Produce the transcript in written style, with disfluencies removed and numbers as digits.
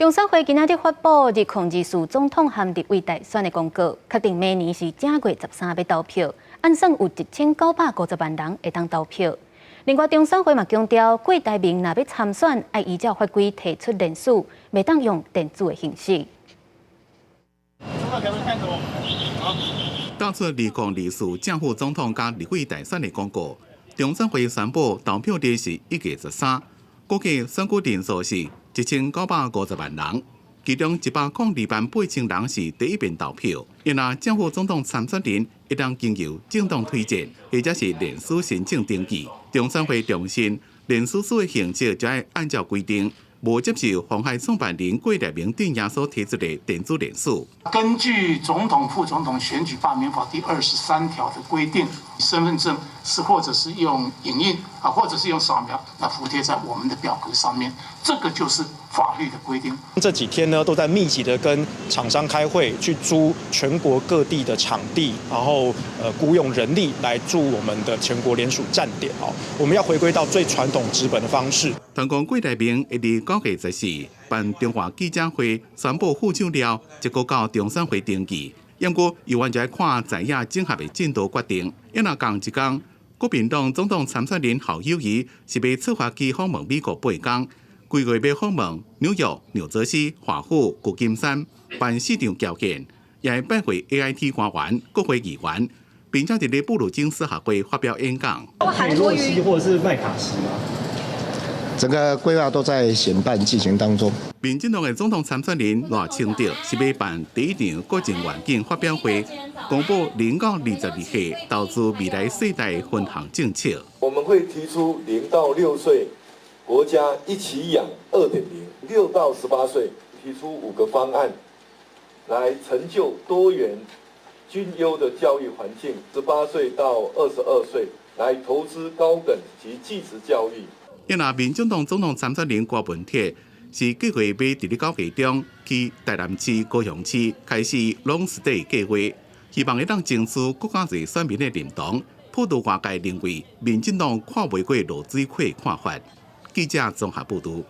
中選會今仔日發布2024總統和立委大選的公告，確定明年是正月十三欲投票，按算有1950萬人會當投票。另外，中選會嘛強調，郭台銘若欲參選，愛依照法規提出聯署，袂當用電子的形式。交出2024正副總統佮立委大選的公告，中選會宣布投票日是1月13，估計選舉人數是1950萬人，其中102.28萬人是第一遍投票。因為正副總統參選人會當經由政黨推薦，或者是聯署申請登記。中選會重申，聯署書的形式就愛按照規定，無接受鴻海創辦人郭台銘等人所提出的電子聯署。根據總統、副總統選舉罷免法第23條的規定，身份證是或者是用影印啊，或者是用掃描，來附貼在我們的表格上面，這個就是法律的規定。這幾天呢，都在密集的跟廠商開會，去租全國各地的場地，然後僱用人力來駐我們的全國聯署站點。哦，我們要回歸到最傳統紙本的方式。傳講郭台銘會佇9月14辦中華記者會，宣布副手了，這個到中選會登記。不過，猶原就愛看在野整合的進度決定。因為仝一工，國民黨總統參選人侯友宜是欲策劃去訪問美國八工，規劃欲訪問紐約、紐澤西、華府、舊金山，辦四場僑見，也會拜會 AIT 官員、國會議員，並且佇咧布魯金斯學會發表演講。佩洛西或者是麥卡錫嗎？整個規劃都在選辦進行當中。民進黨的總統參選人賴清德是欲辦第一場國政願景發表會，公布0到22歲投資未來世代分項政策。我們會提出0到6歲國家一起養2.0，6到18歲提出五個方案，來成就多元均優的教育環境。18歲到22歲來投資高等及技職教育。因為民進黨總統參選人柯文哲是計劃欲佇咧9月中去台南市、高雄市開始 Long Stay 計劃，希望會當爭取閣較濟選民的認同，普度外界認為民進黨看袂過落水溪看法。記者綜合報導。